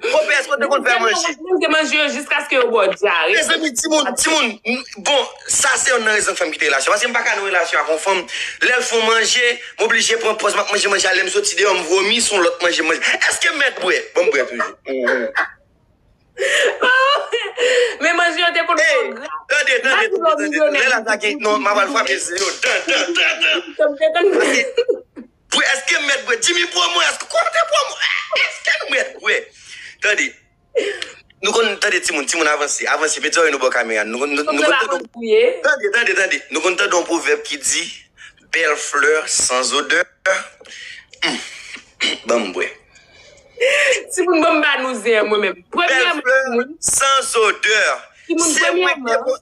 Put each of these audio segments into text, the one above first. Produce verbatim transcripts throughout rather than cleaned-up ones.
Konpè, èske w te konn fè manje? Mwen te manje yo jiskaske yo ba w dyare. Mezanmi, timoun, timoun, m- bon, sa se youn nan rezon k fè m kite relasyon. Paske m pa ka nan relasyon ak yon fanm. Lè l fè w manje, m oblije pran pòz, m ap manje manje a, lè m soti deyò, m vomi, se yon lòt manje m manje. Èske m mèt bwè? Ban m bwè toujou. Mhm. Men manje yo te konn fè w gra. Tande, tande, tande, tande. Lè la sa gen, non, m ap al frape se yo. Dan, dan, dan, dan. Paske, pou èske m mèt bwè? Jimmy pran mwen, èske kote pran mwen? Èske nou mèt bwè? Tande. Nou konn tande timoun, timoun avanse, avanse, mete zòrèy nou bò kamera. Nou konn nou konn tande. Tande, tande, tande. Nou konn tande yon pwovèb ki di bèl flè san odè. Ban m bwè. Timoun ban m ba nou zen an mwen menm. Premyèman, timoun. Bèl flè san odè. Timoun, premyèman.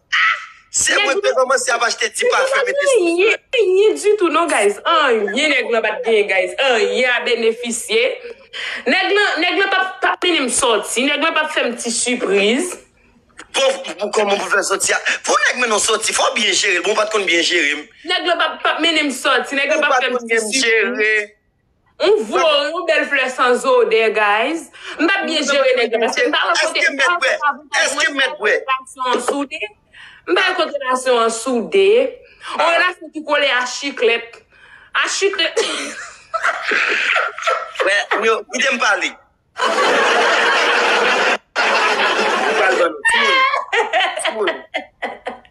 Se mwen ki te kòmanse ap achte ti pafen mete sou flè. Anyen, anyen ditou non, guys. Anyen nèg lan pa t genyen, guys. Anyen a benefisye. Nèg lan, nèg lan p ap, p ap mennen m sòti. Nèg lan p ap fè m ti sipriz. Bon, pou kòman pou fè sòti a? Pou nèg mennen w sòti, fò w byen jere l. Bon, w pa t konn byen jere m. Nèg lan p ap, p ap mennen m sòti. Nèg lan p ap fè m ti sipriz. Ou voye yon bèl flè san zodè, guys. M pa byen jere nèg la, paske m pa wè kote, m pa wè kote avantaj mwen, m pa wè kote relasyon an soude. M pa wè kote relasyon an soude. Yon relasyon ki kole a chiklèt. A chiklèt. Frè, yo, kite m pale. Pral ban nou. Timoun, timoun.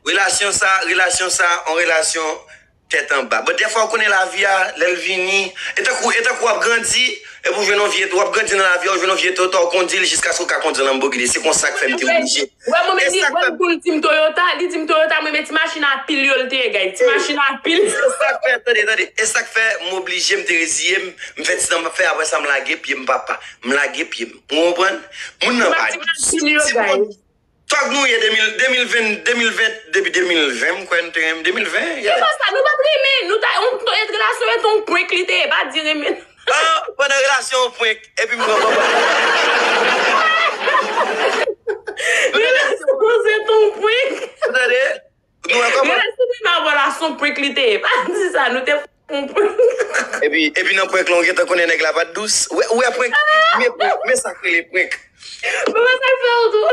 Relasyon sa, relasyon sa, yon relasyon tèt anba. Bon, dèfwa, ou konnen lavi a, lè l vini, e tankou, e tankou w ap grandi, epi w jwenn yon vye, w ap grandi nan lavi a, ou jwenn yon vye Toyota, ou kondi l jiskaske w ka kondi yon Lamborghini. Se konsa k fè m te oblije. Wè, mwen menm, li, wè, m tou l di m Toyota, li di m Toyota, mwen, men ti machin a pil yo l te ye, guys. Ti machin a pil. Se sa k fè, tande, tande. E sa k fè m oblije, m te reziye m, m fè ti tan m ap fè, apre sa, m lage pye m, papa. M lage pye m. Ou konprann? Moun nan pa di. Ti machin a pil yo, guys. Tòg nou ye de mil, de mil ven, de mil ven, depi de mil ven, m kwè nou te renmen de mil ven, yeah. Se konsa, nou pa t renmen, nou ta, yon, yon relasyon se t yon prank li te ye, pa di renmen. Ah, pandan relasyon yon prank, epi m pran papa. Relasyon se t yon prank. Ou tande? Nou wè kòman? Relasyon se t yon prank li te ye, pa di sa, nou te Epi, epi nan prank lan, ou gentan konnen nèg la pa t dous. Ou wè, ou wè prank, men prank, men sa k rele prank. Papa, sa k fè w tou?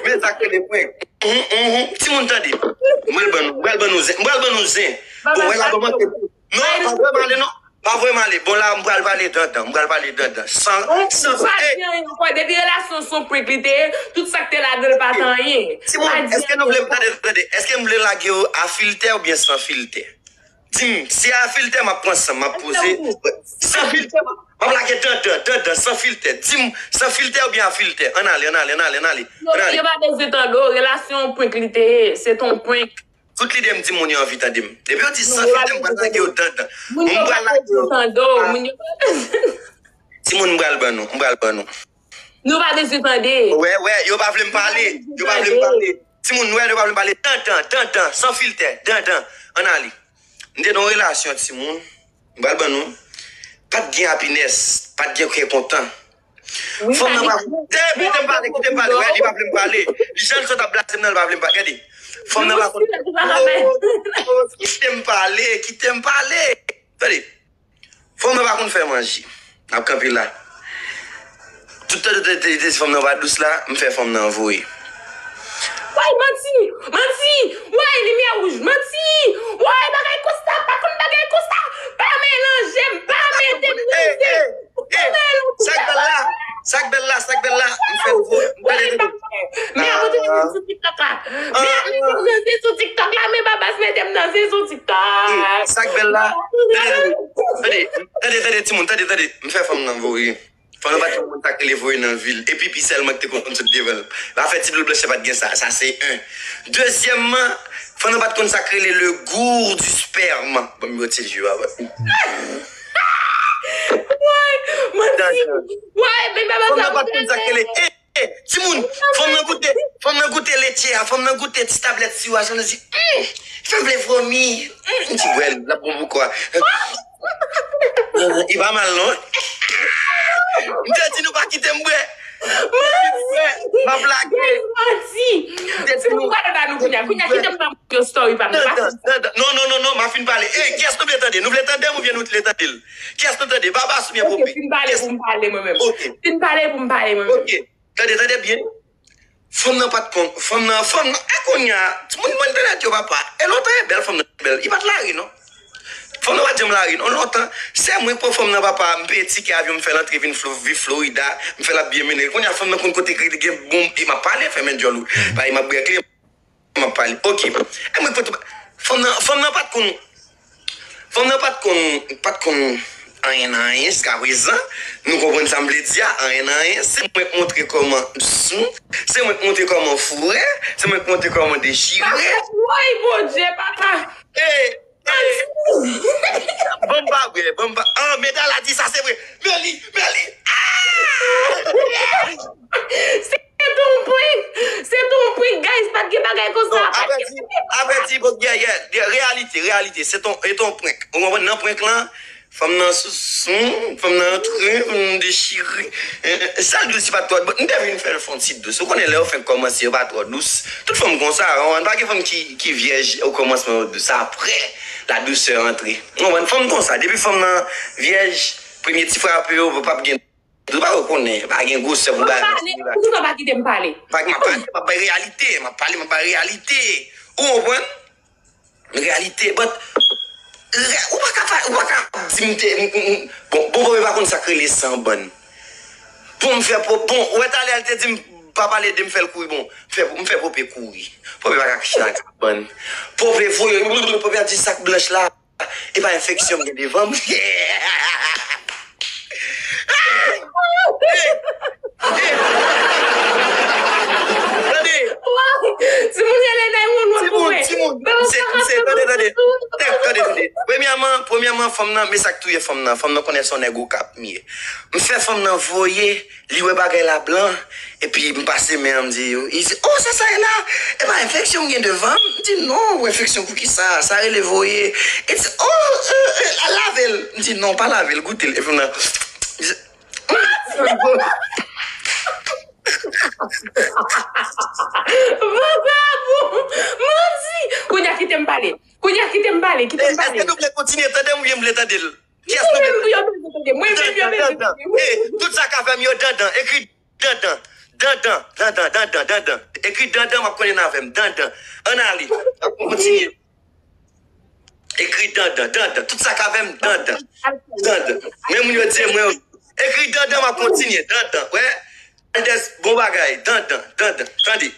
Men sa k rele prank. Mhm, mhm. Timoun, tande. M pral ban nou, m pral ban nou zen, m pral ban nou zen. Bon, wè la, ban manke. Non, pa vrè male, non. Pa vrè male. Bon, la, m pral pale dandan, m pral pale dandan. San, san, pa di anyen ankò. Depi relasyon se yon prank li te ye, tout sa k te ladan l pa t anyen. Timoun, èske nou vle m, tande, tande, èske m vle lage yo a filtè oubyen san filtè? Di m, si a filtè, m ap pran san, m ap poze. San filtè, m ap lage dandan, dandan, san filtè. Di m, san filtè oubyen a filtè? Ann ale, ann ale, ann ale, ann ale. Yo pa bezwen tande w, relasyon prank li te ye, se t on prank. Tout lide m di moun yo anvi tande m. Depi yo di san filtè, m pral lage yo dandan. M pral lage yo. Timoun, m pral ban nou, m pral ban nou. Nou pa bezwen tande. Wè, wè, yo pa vle m pale. Yo pa vle m pale. Timoun, wè, yo pa vle m pale. Dandan, dandan, san filtè, dandan. Ann ale. M te nan yon relasyon, timoun. M pral ban nou. Pa t gen happiness, pa t gen kè kontan. Fanm nan pa. Tè, kite m pale, kite m pale. Wè, li pa vle m pale. Li jan l sot ap blase m nan, li pa vle m pale. Gade. Fanm nan pa konn. Kite m pale, kite m pale. Tande. Fanm nan pa konn fè manje. N ap kanpe la. Tout tan yo te, te, te, fanm nan pa dous la, m fè fanm nan voye. Way, manti! Manti! Way, limyè wouj, manti! Way, bagay konsa, pa konn bagay konsa! Pa melanje m, pa mete m nan zen! Pa melanje m! Sa k bèl la? Sa k bèl la? Sa k bèl la? M fè l voye. Tande, tande. Men ap mete m sou TikTok la. Men ap mete m nan zen sou TikTok la. Men Babas mete m nan zen sou TikTok. Sa k bèl la? Tande, tande, tande, timoun, tande, tande. M fè fanm nan voye. Fanm nan pa t konn sa k rele voye nan vi l. E pipi sèlman ki te konn sot devan l. Afè ti dlo blanch pa t gen sa. Sa se en. Dezyèmman, fanm nan pa t konn sa k rele le goût du sperme. Bon, m retire je a. Way, manti. Way, men Babas la. Fanm nan pa t konn sa k rele. Eh, timoun, fanm nan goute, fanm nan goute letye a, fanm nan goute ti tablèt siwo a, fanm nan di, "Hum, fanm vle vomi." Hum, m di, "Bwè l, l ap bon pou kò a." Li pa mal, non. M te di nou pa kite m bwè. M te di m bwè. M ap lage. Guys, manti. Se pou pale ba nou kounye a. Kounye a, kite m ba moun yo story pa m. Nan, nan, nan, nan. Non, non, non, non, m ap fin pale. Ey, kiyès nou vle tande? Nou vle tande m oubyen nou vle tande l? Kiyès nou tande? Babas oubyen Pope? Ok, fin pale pou m pale mwen menm. Ok. Fin pale pou m pale mwen menm. Ok. Tande, tande byen. Fanm nan pa t konn, fanm nan, fanm nan, e kounye a, moun, moun entènèt yo papa. E lontan e bèl, fanm nan bèl. Li pa t lari non. Fanm nan pa t janm lari non. Lontan, se mwen k pran fanm nan papa, m peye tikè avyon, m fè l antre vin Flo-, viv Florida, m fè l ap byen mennen. Kounye a fanm nan konn kote ki gen bon, e m ap pale, fèmen djòl ou. Paske m ap bwè kle. M ap pale. Ok. E mwen kote fanm nan, fanm nan pa t konn, fanm nan pa t konn, pa t konn anyen nan anyen jiskaprezan. Nou konprann sa m vle di a, anyen nan anyen. Se mwen k montre kòman sou, se mwen k montre kòman foure, se mwen k montre kòman dechire. Woy, Bondye, papa! Ey! Ey! Ban m pa vre, ban m pa. Ah, Medal a di sa, se vre. Meli, Meli! Ah! Se te yon prank! Se te yon prank, guys! Pa t gen bagay konsa! Non, pa t gen avèti, avèti, bon, yeah, yeah, yeah, reyalite, reyalite. Se ton, se ton prank. Ou konprann? Nan prank lan, fanm nan sou, sou, fanm nan antre, fanm nan dechire. Eh, eh, sèl dous, li pa t twò, but m te vin fè l fè yon ti dous. Ou konnen lè yo fenk kòmanse, yo pa twò dous. Tout fanm konsa, ou konprann? Pa gen fanm ki, ki vyèj okòmansman yo dous. Se apre, la dousè antre. Ou konprann? Fanm konsa, depi fanm nan vyèj, premye ti frape yo, p ap gen Ou pa konnen, pa gen gwosè pou bagay. Mwen pale, poukisa w pa kite m pale? Pa gen, m ap pale, m ap bay reyalite, m ap pale, m ap bay reyalite. Ou konprann? Reyalite, but, re-, ou pa ka fa-, ou pa ka di m te, m, m, m, bon, bon, Pope pa konn sa k rele san bann. Bon, m fè Pope, bon, ou wè talè a l te di m, pa pale de m fè l kouri, bon, m fè, m fè Pope kouri. Pope pa ka chita nan kabann. Pope voye, Pope ap di sak blanch la. E pa enfeksyon m gen devan m. Tande. Timoun rele nine one one pou mwen. Timoun, timoun. Misye, misye, tande, tande. Tande, tande, tande. Premyèman, premyèman, fanm nan, men sa k touye fanm nan. Fanm nan konnen se yon nèg Okap m ye. M fè fanm nan voye. Li wè bagay la blan, epi m pase men an, m di, li di, "Oh, sa sa ye la? E pa enfeksyon m gen devan m?" M di, "Non, enfeksyon pou ki sa? Sa rele voye." Li di, "Oh, euh, euh, lave l." M di, "Non, pa lave l, goute l." Epi m nan, Vagabon! Manti! Kounye a kite m pale. Kounye a kite m pale, kite m pale. Èske nou vle kontinye tande m oubyen m vle tande l? Kiyès nou vle tande? Mwen menm pou yo bezwen tande. Mwen menm yo bezwen tande. Ey, tout sa k avè m yo dandan. Ekri dandan. Dandan. Dandan. Dandan. Dandan. Ekri dandan, w ap konnen avè m. Dandan. Ann ale. N ap kontinye. Ekri dandan. Dandan. Tout sa k avè m, dandan. Dandan. Men moun yo di mwen, ekri dandan, m ap kontinye. Dandan. Wè. Aldès, bon bagay. Dandan. Dandan. Tande.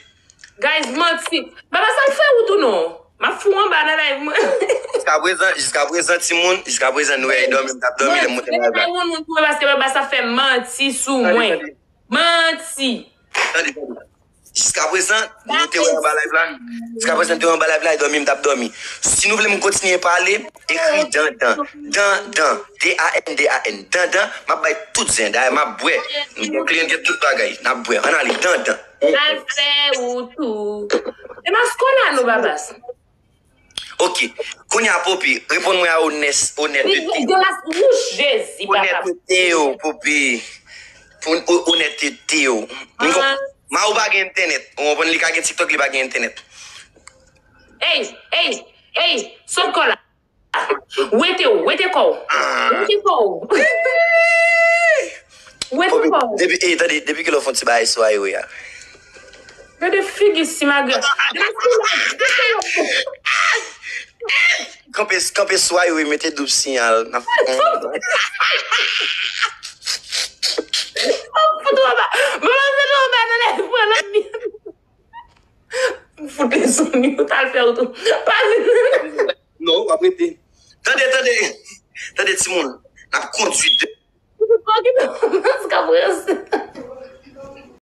Guys, manti. Baba, sa fè ou tou non? M ap fou anba nan live mwen. Jiskaprezan, jiskaprezan, timoun, jiskaprezan, nou wè, e dòmi, m t ap dòmi, lè m monte nan live la. Timoun, moun tou, paske baba, sa fè manti sou mwen. Tande, tande. Manti. Tande, tande. Jiskaprezan, nou te wè anba live la. Jiskaprezan, nou te wè anba live la, e dòmi, m t ap dòmi. Si nou vle m kontinye pale, ekri dandan. Dandan. D A N D A N. Dandan, m ap bay tout zen. Dayè, m ap bwè. M gen kliyan, gen tout bagay. N ap bwè. Ann ale, dandan. Al fè ou tou. E maskona nou, babas. Ok. Kounye a, Popi, reponn mwen a onès-, onètete. Galas wouch, Jezi, papa. Onètete yo, Popi. Pou o-, onètete yo. M kon-, ma ou pa gen entènèt. Ou konprann, li ka gen TikTok, li pa gen entènèt. Ey, ey, ey, sot kò la. Wete w, wete kò w. Wete kò w. Wete kò w. Depi, ey, tande, depi kilè w fè yon ti bagay sou Aywe a? Gade figi simagra. Kanpe, kanpe sou Aywe, mete doub siyal. N ap Fout ou anba. Mwen mete w anba nan lè pran nan mi. Fout leson ni ou t al fè ou tou. Pa vin. Non, w ap rete. Tande, tande. Tande, timoun. N ap kondui de. Ou pa okipe w, Maska Prens.